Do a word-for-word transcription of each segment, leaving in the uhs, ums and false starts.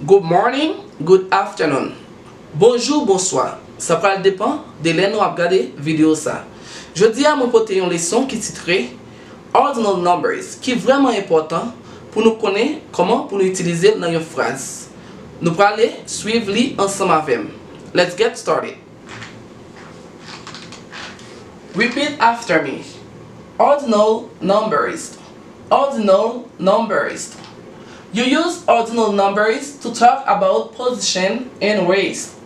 Good morning, good afternoon. Bonjou, bonswa. Sa pral depann de lè nou ap gade videyo sa. Jodi a, mwen pote yon leson ki titre Ordinal Numbers, ki vrèman enpòtan pou nou konnen kòman pou nou itilize l nan yon fraz. Nou prale swiv li ansanm avè m. Let's get started. Repeat after me. Ordinal numbers. Ordinal numbers. You use ordinal numbers to talk about position and race.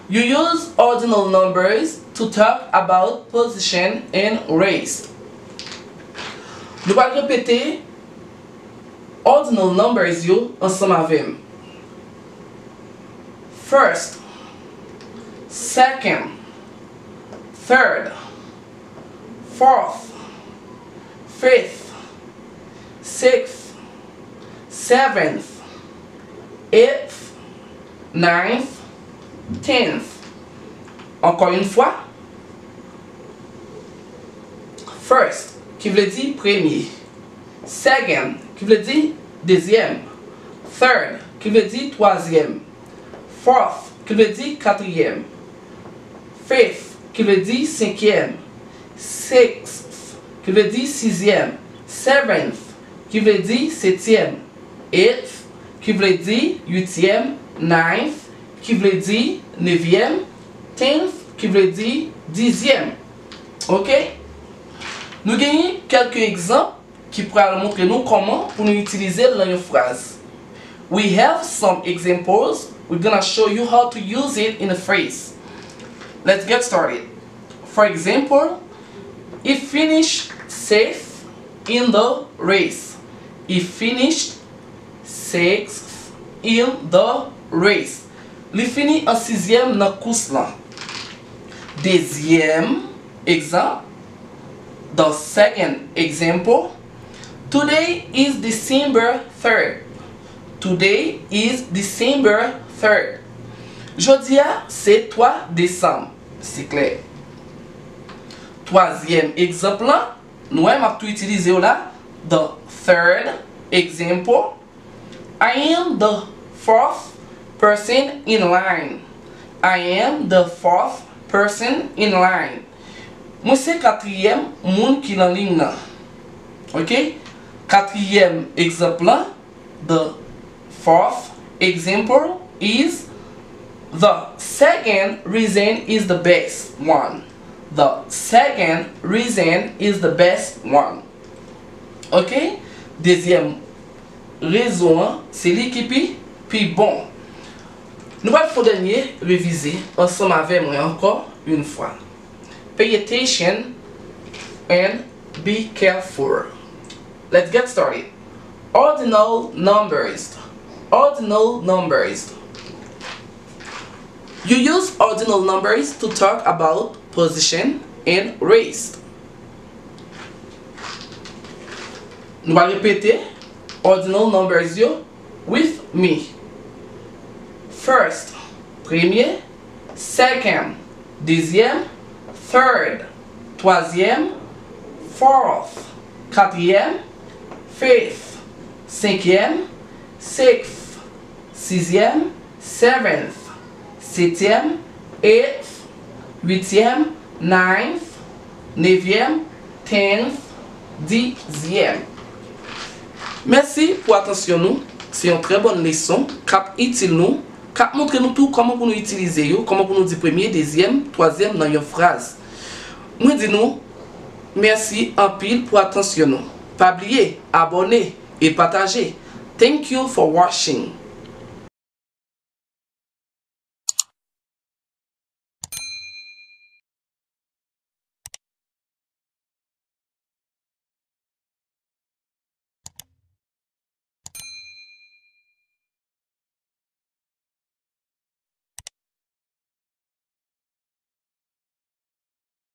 You use ordinal numbers to talk about position and race. Nou pral repete ordinal numbers yo ansanm avè m. First, second, third, fourth, fifth, sixth, seventh, eighth, ninth, tenth. Ankò yon fwa. First, ki vle di premye. Second, ki vle di dezyèm. Third, ki vle di twazyèm. Fourth, ki vle di katriyèm. Fifth, ki vle di senkyèm. Sixth, ki vle di sizyèm. Seventh, ki vle di setyèm. Eighth, ki vle di uityèm. Ninth, ki vle di nevyèm. Tenth, ki vle di dizyèm. Oke? Nou genyen kèlke egzanp ki pral montre nou kòman pou nou itilize l nan yon fraz. We have some examples. We're gonna show you how to use it in a phrase. Let's get started. For example, he finished sixth in the race. He finished sixth in the race. Li fini an sizyèm nan kous lan. Dezyèm egzanp. The second example. Today is December third. Today is December third. Jodi a se twa desanm. Se klè. Twazyèm egzanp lan, nou wè m ap tou itilize yo la. The third example. I am the fourth person in line. I am the fourth person in line. Mwen se katriyèm moun ki nan liy nan. Oke? Katriyèm egzanp lan, the fourth example is the second reason is the best one. The second reason is the best one. Oke? Dezyèm rezon an, se li ki pi, pi bon. Nou pral fè yon dènye revize ansanm avè mwen ankò yon fwa. Pay attention and be careful. Let's get started. Ordinal numbers. Ordinal numbers. You use ordinal numbers to talk about position and race. Nou va repete ordinal numbers yo with me. First, premye. Second, dezyèm. Third, twazyèm. Fourth, katriyèm. Fifth, senkyèm. Sixth, sizyèm. Seventh, setyèm. Eighth, uityèm. Ninth, nevyèm. Tenth, dizyèm. Mèsi pou atansyon nou. Se yon trè bòn leson k ap itil nou, k ap montre nou tou kòman pou nou itilize yo, kòman pou nou di premye, dezyèm, twazyèm nan yon fraz. Mwen di nou mèsi anpil pou atansyon nou. Pa bliye abòne e pataje. Thank you for watching.